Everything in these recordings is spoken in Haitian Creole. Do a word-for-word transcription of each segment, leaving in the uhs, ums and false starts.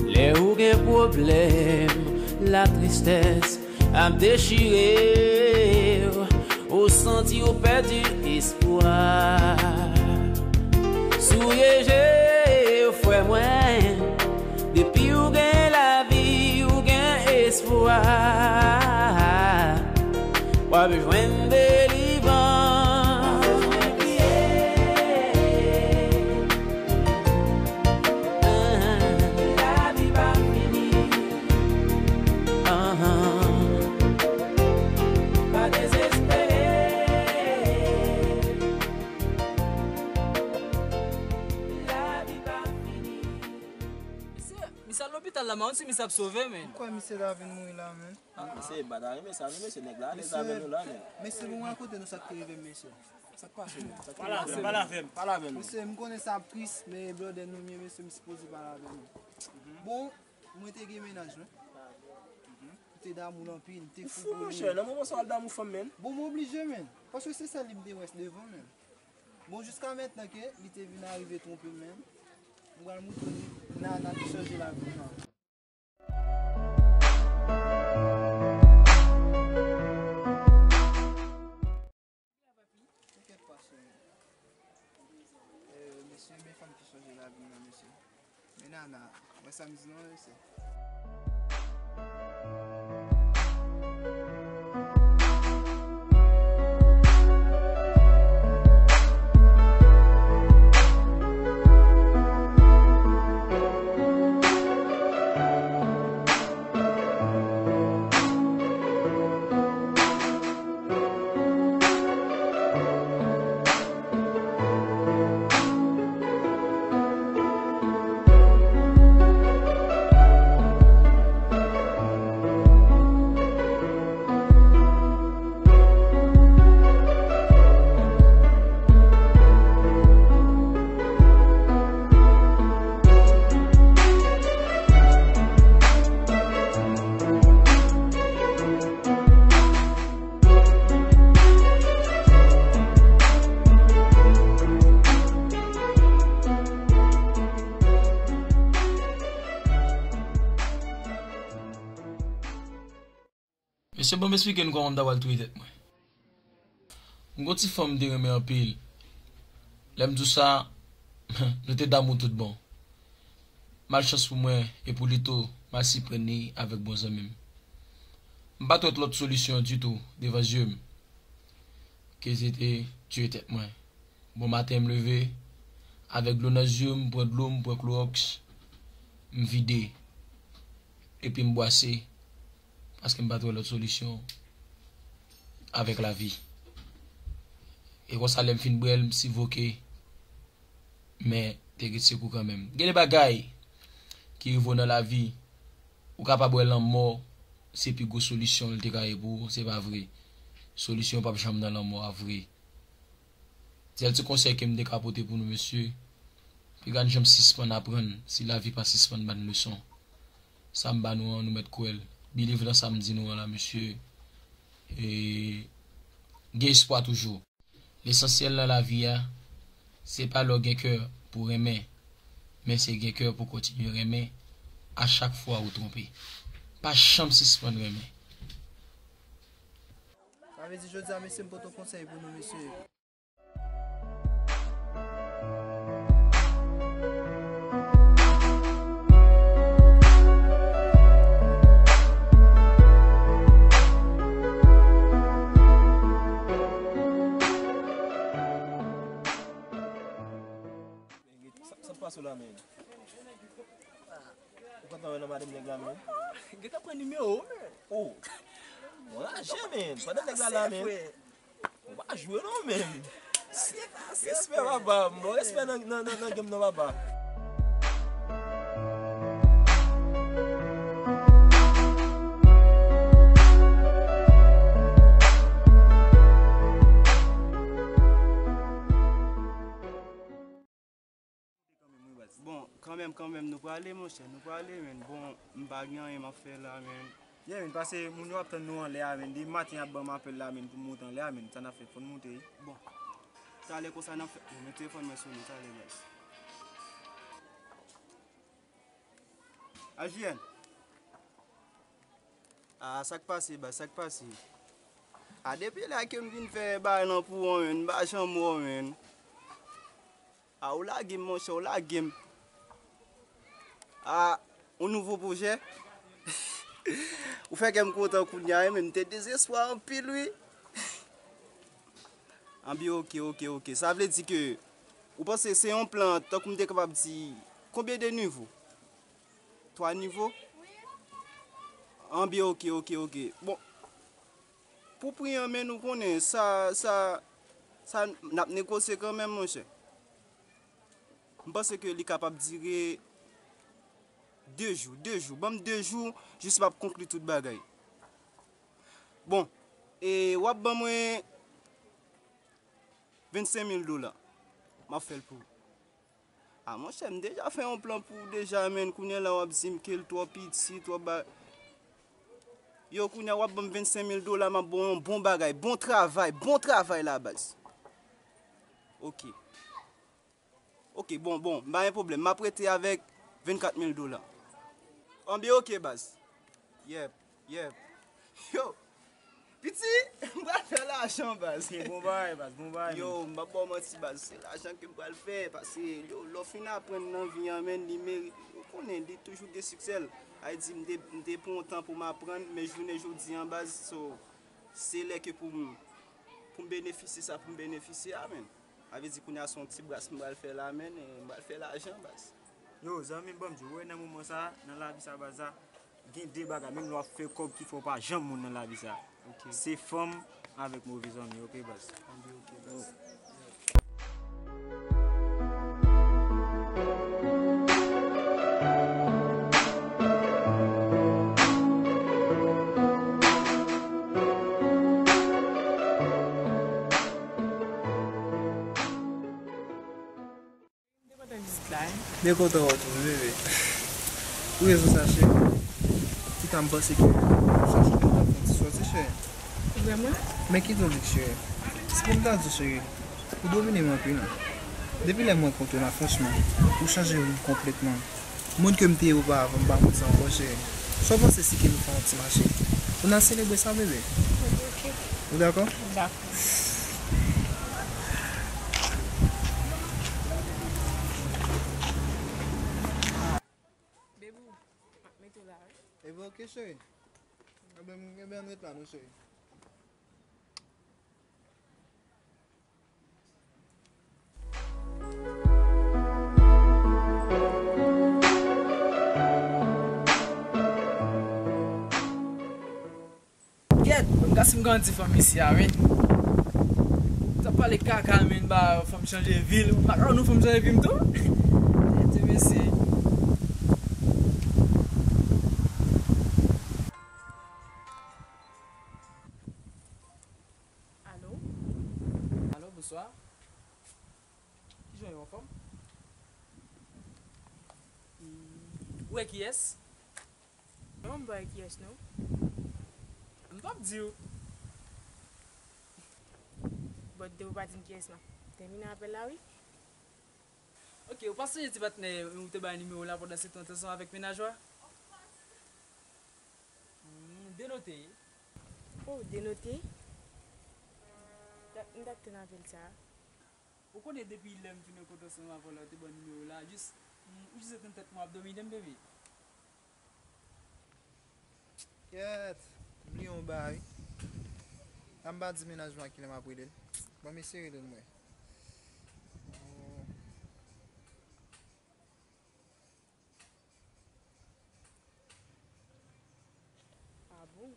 Lè ou gen pwoblèm, latristès ap dechire w, ou santi w pèdi espwa. Souye je w, frè mwen, depi w gen lavi, w gen espwa. W ap jwenn delivrans. Lavi pa fini. Pa dezespere. Lavi pa fini. Misye, misye al lopital la, man, si misye ap sove, men. Ou kwè misye ta vin mouri la, men? Ah, mesye, pa ta renmen sa, non, mesye, nèg la alèz avè nou la, men. Mesye, bon, rakonte nou sa k te rive, mesye. Sa k pase, men? Sa k pale avè m, pale avè m, pale avè m. Mesye, m konnen sa ap tris, men brother, nou menm, mesye, m sipoze pale avè nou. Bon, mwen te gen mennaj mwen. M te damou l anpil, m te fou pou li. Ou fou, monchè, nan moman sa w ap damou fanm, men. Bon, m oblije, men. Paske se sèl li m te wè devan, men. Bon, jiska mentnan ke li te vin arive twonpe m, men. M pral moutre w nana ki chanje lavi m nan. Tenkèt pa, sè. Euh, mesye, men fanm ki chanje lavi m nan, mesye. Men nana, wè sa m di non, mesye. Mesye, ban m esplike nou kòman m ta pral touye tèt mwen. M gon ti fanm m te renmen anpil. Lè m di w sa, nou te damou tout bon. Malchans pou mwen e pou li tou, m al siprann li avèk bon zanmi m. M pa t wè lòt solisyon ditou devan zye m ke se te tiye tèt mwen. Bon maten, m leve, avèk dlo nan zye m, m pran dlo, m pran klowòks, m vide, epi m bwase, paske m pa t wè lòt solisyon avèk lavi. E konsa, lè m fin bwè l, m sivoke, men te gen sekou kanmenm. Gen de bagay ki rive w nan lavi, ou kapab wè lanmò se pi gwo solisyon l te ka ye pou ou, se pa vre. Solisyon p ap janm nan lanmò a vre. Sèl ti konsèy ke m te ka pote pou nou, mesye, piga n janm sispann aprann si lavi pa sispann ba n leson. Sa m ba nou an, nou mèt kwè l. Believe nan sa m di nou an la, mesye. E, gen espwa toujou. Lesansyèl nan lavi a, se pa lè w gen kè pou renmen, men se gen kè pou kontinye renmen a chak fwa ou twonpe. Pa janm sispann renmen. Sa vle di jodi a, mesye, m pote yon konsèy pou nou, mesye. Sa, sa k pase w la, men? Ou kontan wè nan madanm nèg la, men? Gentan pran nimewo, men. Oh! Mwen raje, men. Pandan nèg la la, men. Ou pa jwe non, men. Respè, papa. M ba w respè nan, nan, nan, nan game nan, papa. Bon, kanmenm, kanmenm, nou prale, monchè, nou prale, men. Bon, m pa gen anyen m ap fè la, men. Yeah, men, pase moun yo ap tann nou anlè a, men. Depi maten y ap ban m apèl la, men, pou m monte anlè a, men. Sa n ap fè, fò n monte, wi. Bon. Talè konsa n ap fè. Bon, men telefòn mwen sonnen, talè, guys. Ajièn. Ah, sa k pase, baz, sa k pase? Ah, depi lè ke m vin fè bagay lan pou ou, menn, m pa janm wè w, menn. Ah, ou lage m, monchè, ou lage m. Ah, yon nouvo pwojè? Ou fè kè m kontan kounye a, wi, men m te dezespwa anpil, wi. Anben, oke, oke, oke. Sa vle di ke ou panse se yon plan, tankou m te kapab di, konbyen de nivo? Twa nivo? Anben, oke, oke, oke. Bon, pou pri an, men nou konnen, sa, sa, sa, n ap negosye kanmenm, monchè. M panse ke li kapab dire de jou, de jou. Ban m de jou, jis m ap konkli tout bagay. Bon, e w ap ban mwen vennsenk mil dola. M ap fè l pou ou. Ah, monchè, m deja fè yon plan pou ou deja, menn. Kounye a la, w ap di m ke l twò piti, twò ba. Yo, kounye a, w ap ban m vennsenk mil dola, m ap ba w yon bon bagay. Bon travay, bon travay la, baz. Oke. Oke, bon, bon, m pa gen pwoblèm. M ap rete avèk vennkat mil dola. Anben, oke, baz. Yep, yep. Yo, piti, m pral fè lajan, baz. Ok, bon bagay, baz, bon bagay, yo, menn. M p ap ba w manti, baz. Se lajan ke m pral fè, paske, yo, lè w fin aprann nan vi an, menn, li merit, ou konnen, li toujou gen siksè l. Sa vle di, m te, m te pran yon tan pou m aprann, men jounen jodi an, baz, so, se lè ke pou m, pou m benefisye sa, pou m benefisye a, menn. Sa vle di kounye a se yon ti bras m pral fè la, menn, e m pral fè lajan, baz. Yo, zanmi m, ban m di w, ou wè nan moman sa, nan lavi sa, baz, sa, gen de bagay, menm lè w ap fè kòb ki fè w pa janm moun nan lavi sa. Ok. Se fanm avèk move zanmi, oke, baz? Anben, oke, baz. M te kontan vizit la, wi. M te kontan wè w tou, wi, bebe. Pou rezon sa, cheri, kit a m panse ke sa se pou ta fè ti sòti, cheri. Vrèman? Men kit ou vle, cheri. Se pou m ta di w, cheri, ou domine m anpil. Depi lè m rankontre w la, franchman, ou chanje moun konplètman. Moun ke m te ye oparavan, m pa konn sa ankò, cheri. Sa w panse si ke nou fè yon ti mache? Pou n al selebre sa, bebe. Ok. Ou dakò? M dakò. Bebe, m ap mete w la, wi. Ebyen, ok, cheri. Ebyen, ebyen, ann ret la, non, cheri. Kèt, m ka si m grandi fanm isi a, wi. T ap pale kaka, menn, ba fanm chanje vi l. M pa ka wè nou fanm chanje vi m tou. Tèt mesye. Alo? Alo, bonswa. Kijan w ye, w anfòm? Hmm, ou wè kiyès? Non, m pa wè kiyès, non. M p ap di w. But depi w pa di m kiyès, m ap tèmine apèl la, wi. Ok, ou pa sonje ti patnè ou te bay nimewo w la pandan se tan w te ansanm avèk mennaj ou a? Hmm, denote. Oh, denote? M t ap tann apèl sa a. Ou konnen depi lè m fin rankontre ansanm avè w la, ou te ban m nimewo w la, jis, m, ou jis ret nan tèt mwen ap domine m, bebe. Kèt, m bliye yon bagay, wi. An m pa di mennaj mwen a kilè m ap rele l. Ban m eseye rele l m wè. Oh. Ah bon?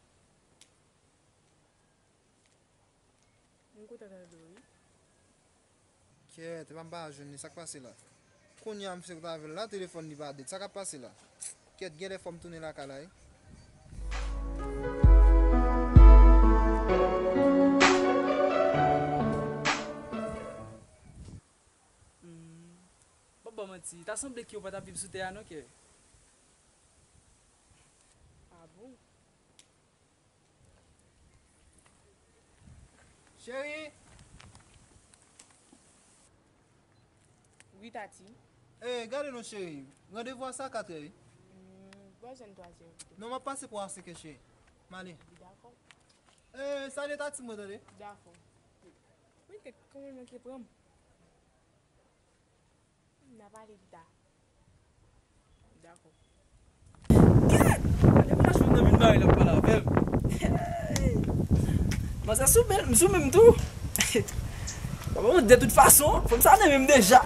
M kontan tande w, wi. Kèt, epa m pa jwenn li, sa k pase la? Kounye a m fèk avè l la, telefòn li pa dead, sa k ap pase la? Kèt, genlè fò m tounen lakay la, wi. Hmm. P ap ba w manti, ta sanble ke w pa t ap viv sou tè a non, kè. Ah bon? Cheri! Wi, Tati. Eh, gade non, cheri. Randevou a se a katrè, wi. Hmm, bò jwenn twazyè pito. Non, m ap pase pou a senkè, cheri. M ale. Dakò. Eh, salye Tati mwen, tande. Dakò. Wi, kèt, kòman l manke pran m? N a pale pita. Dakò. Kèt! Gade pou lach moun nan vin bare l ap pale avè m. Manzè sou men, m sou men m tou. Papa mwen, de tout fason, fanm sa renmen m deja.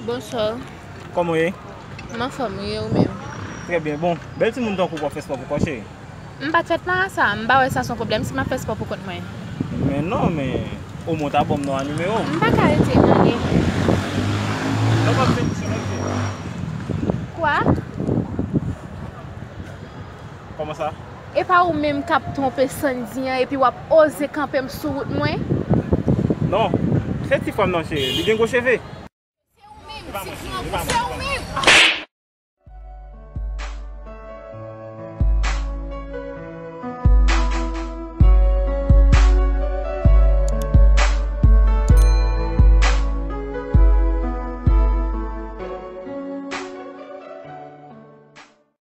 Bonswa. Kòman w ye? M anfòm, wi, e ou menm? Trè byen. Bon, bèl timoun tankou w ap fè spò pou kò, cheri. M pa t fèt marasa, m pa wè sa se yon pwoblèm si m ap fè spò pou kont mwen. Men non, men omwen w ta ban m non a nimewo w. M pa ka rete, m ale. Non, m ap fè misyon, m ap fè. Kwa? Kòman sa? E pa ou menm k ap twonpe Sandy an epi w ap oze kanpe m sou wout mwen? Non, se ti frè m nan, cheri. Li gen gwo cheve. Se ou menm, ti gran kou, se ou menm!